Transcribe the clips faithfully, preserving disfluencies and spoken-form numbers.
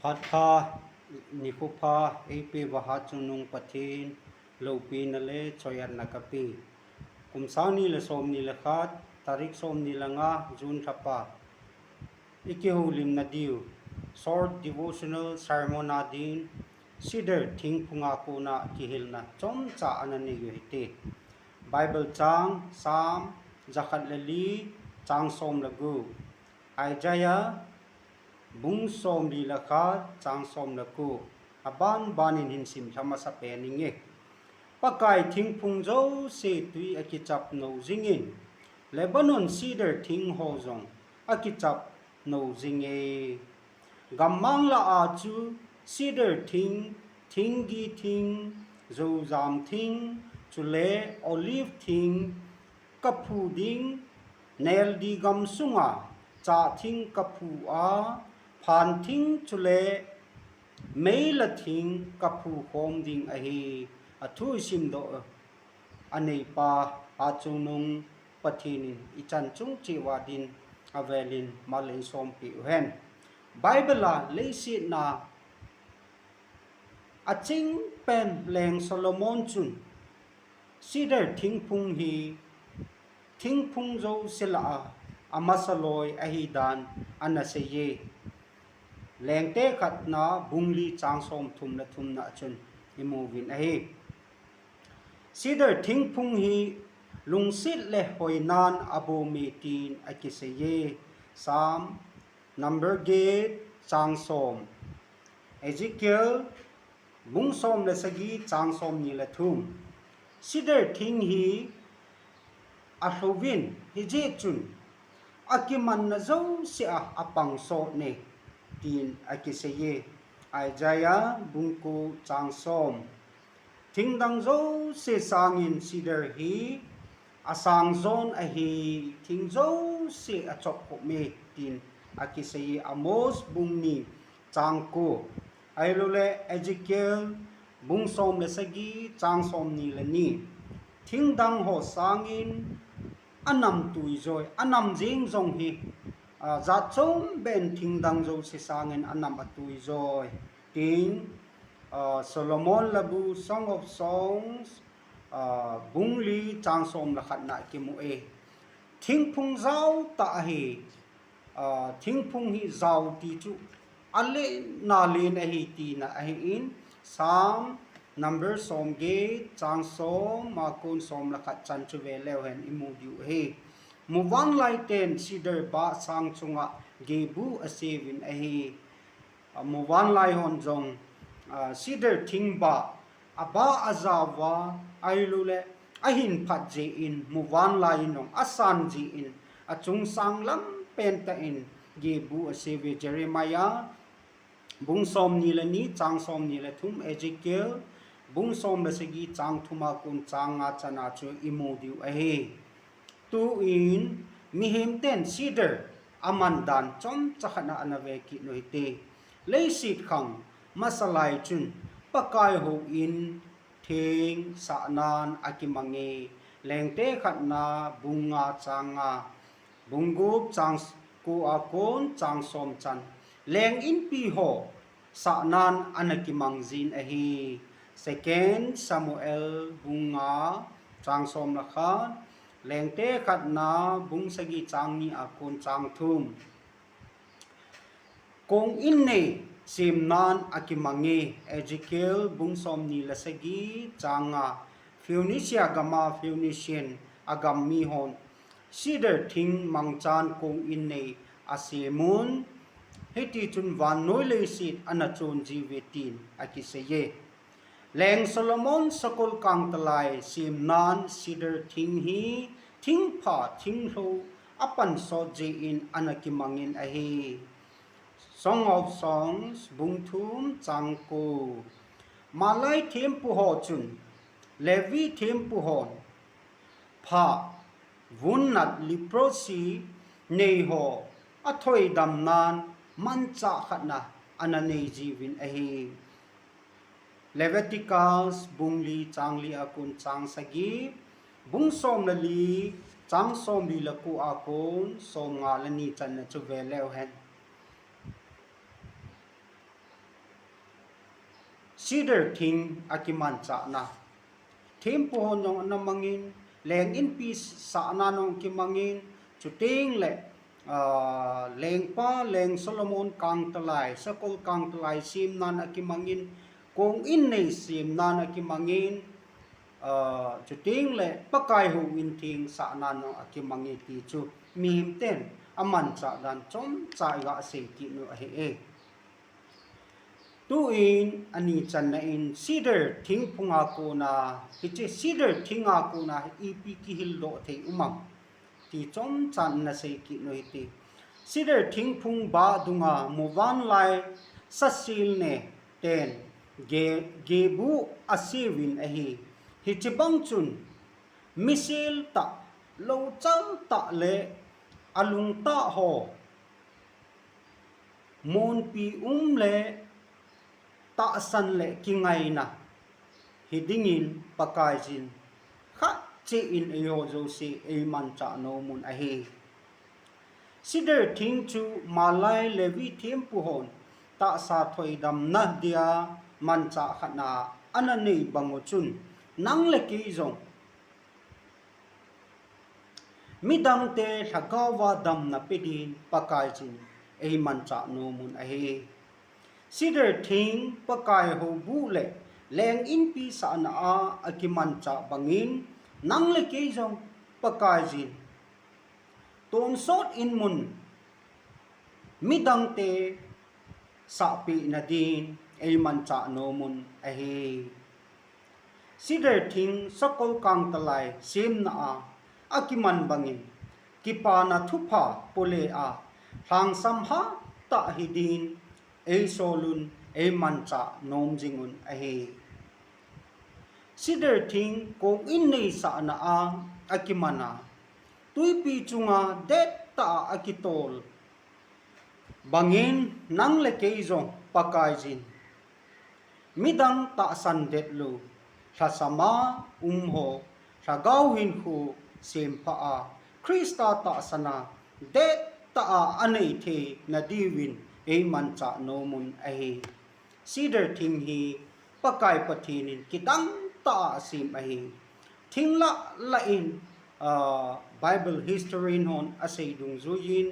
Phat pha, nikho pha, eipeuva Hatchungnung Pathen loupina le choi-atna kape. Kum sang ni le som ni le khat, tarik som ni le nga, June lhapa. Ikihoulimna diu, short devotional sermon a din, Cedar thingphunga kona kihilna chomcha ana nei u hite. Bible chang, Psalm jakhat le li, chang som le gup. Isaiah bung som li le khat, chang som le ko. Aban banin hin simlha masa pen inge. Pakai thingphung jouse tui akichap nou jingin, Lebanon cedar thing ho jong akichap nou jinge. Gammang lah a chu cedar thing, thinggi thing, jojam thing, chule olive thing kaphu ding, neldi gamsunga chah thing kaphu a, phan thing chule meila thing kaphu khom ding ahi. Athu isimdoh aneipa Hatchungnung Pathen in ichan chung cheh uva din avelin mal eisompeh uhen. Bible a leiset a aching pen Leng Solomon chun cedar thingphung hi thingphung jouse lah a amasa loi ahi dan ana seiye. Lengte khatna bung li chang som thum le thumna chun imu uvin ahi. Cedar thingphung hi lungset le hoinan abome tin akiseiye. Psalm number get, chang som. Ezekiel bung som le sagi, chang som ni le thum. Cedar thing hi alhouvin, hijeh chun akimanna jouse a apang sot e, tin akiseiye. Isaiah bung ko, chang som. Thingdang jouse sangin cedar hi asang jon ahi, thing jouse achop khop e, tin akiseiye. Amos bung ni, chang ko. Ahilouleh Ezekiel bung som le sagi, chang som ni le ni. Thingdang ho sangin anam tui joi, anam jing jong hi, ah, jat chom ben thingdang jouse sangin anam atui joi, tin, ah, Solomon labu, Song of Songs, ah, bung li chang som le khatna kimu e. Thingphung jao tah ahi, ah, thingphung hi jao ti chu alen alen ahi tina ahin, Psalm number som get, chang som a kon som le khat chan chu veleu hen imu diu ahi. Muvanlai ten cedar bah sang chunga gebu aseuvin ahi. Ah, muvanlai hon jong, ah, cedar thing bah abah ajao uva, ahilouleh ahin phat jeh in muvanlai in jong asan jeh in achung sang lam pen tah in gebu aseuve. Jeremiah bung som ni le ni, chang som ni le thum, Ezekiel bung som le sagi, chang thum a kon chang nga chan a chu imu diu ahi. Tuin mihem ten cedar aman dan chomcha khat ana ve kit u hite. Leiset khang masa lai chun Pakai houin theng sahnan akimange. Lengte khatna bung nga, chang nga, bung gup, chang ko a kon chang som chan. Leng inpi ho sahnan ana kimang jin ahi. Second Samuel bung nga, chang som le khat, Lengte khatna bung sagi, chang ni a kon chang thum. Kong in nei semnan akimange. Ezekiel bung som ni le sagi, chang nga. Phoenicia gam a Phoenician agam mi hon cedar thing mangchan kong in nei asemun, hiti chun vannoi leiset ana chon jiuve tin akiseiye. Leng Solomon sakol kangtalai semnan cedar thing hi thingpha thinglhou apan sot jeh in ana kimangin ahi. Song of Songs bung thum, chang ko. Malai thempu ho chun Levi thempu hon pha vunnat, leprosy nei ho athoidamnan manchah khatna ana nei jiuvin ahi. Leviticus bung li, chang li a kon chang sagi, bung som le li, chang som li le ko a kon som nga le ni channa chu veleu hen. Cedar thing akimanchahna. Thempu hon jong ana mangin, leng inpi sahna jong kimangin, chuteng le, ah, lengpa, leng Solomon kangtalai, sakol kangtalai semnan akimangin, kong in nei semnan akimangin, ah, chuteng le Pakai houin theng sahnan jong akimangin ti chu mihem ten amanchah dan chomcha iga sei kit u ahi e. Tuin ani channa in cedar thingphunga kona, hiche cedar thinga kona ipi kihildoh thei um am ti chomchan ana sei kit u hite. Cedar thingphung bah dunga muvanlai sasilne ten ge, gebu aseuvin ahi. Hiche bang chun misel tah, louchal tah le alungtah ho, monpi um le tahsan le kingaina hidingin Pakaiyin khatcheh in eiho jouse eimanchah nomun ahi. Cedar thing chu malai Levi thempu hon tahsa thoidamna dia manchah khatna ana nei bang u chun, nang le kei jong midangte lhagaova damna pedin Pakaiyin eimanchah nomun ahi. Cedar thing Pakai houbuh le leng inpi sahna a akimanchah bangin, nang le kei jong Pakaiyin tonsot in mun midangte sahpeh nadin eimanchah nomun ahi. Cedar thing sakol kangtalai semna a akiman bangin, kipana thupha pole a lhangsam hatah hidin eisolun eimanchah nomjingun ahi. Cedar thing kong in nei sahna a akimana, twipi chunga dettah a akitol bangin, nang le kei jong Pakaiyin midang tahsan detlou, lhasama umho, lhagao hinkho sempha a, Christa tahsana dettah a anei thei nadiuvin eimanchah nomun ahi. Cedar thing hi Pakai Pathen in kidangtah a asem ahi. Thing lah lah in, ah, Bible historian hon asei dungjuiyin,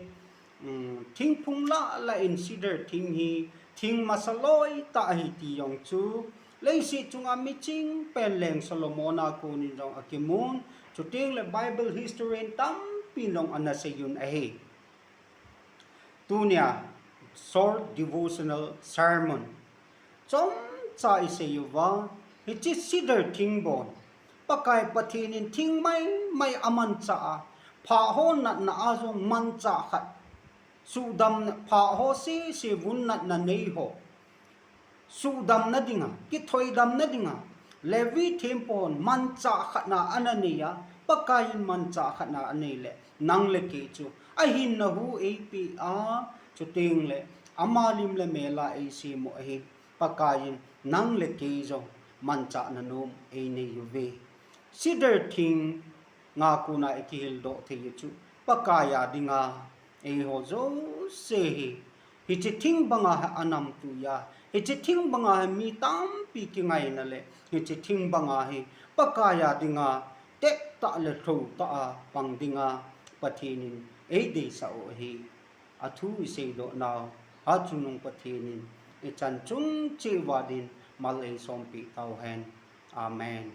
um, thingphung lah lah in cedar thing hi thing masa loi tah ahi ti jong chu leiset chunga miching pen leng Solomon a konin jong akimun, chuteng le Bible historian tampin jong ana seiyun ahi. Tunia short devotional sermon chomcha isei uva, hiche cedar thing bon Pakai Pathen in thing maimai amanchah a, phah ho natna a jong manchah khat, suhdam, phah ho sese vun natna nei ho suhdamna dinga, kithoidamna dinga, Levi thempu hon manchah khatna ana neiya, Pakaiyin manchah khatna anei le, nang le kei chu ahinna hu eipeh a, chuteng le ama lim le mel a eisem u ahi. Pakaiyin nang le kei jong manchahna nom einei uve. Cedar thinga kona ikihildoh thei u chu Pakai a dinga eiho jouse hi, hiche thing banga hi anamtui a, hiche thing banga hi mi tampi kingaina le hiche thing banga hi Pakai a dinga tettah le thoutah a pang dinga Pathen in eideisah u ahi. Athu iseidoh nau, achungnung Pathen in ichan chung cheh uva din mal eisompeh tauhen. Amen.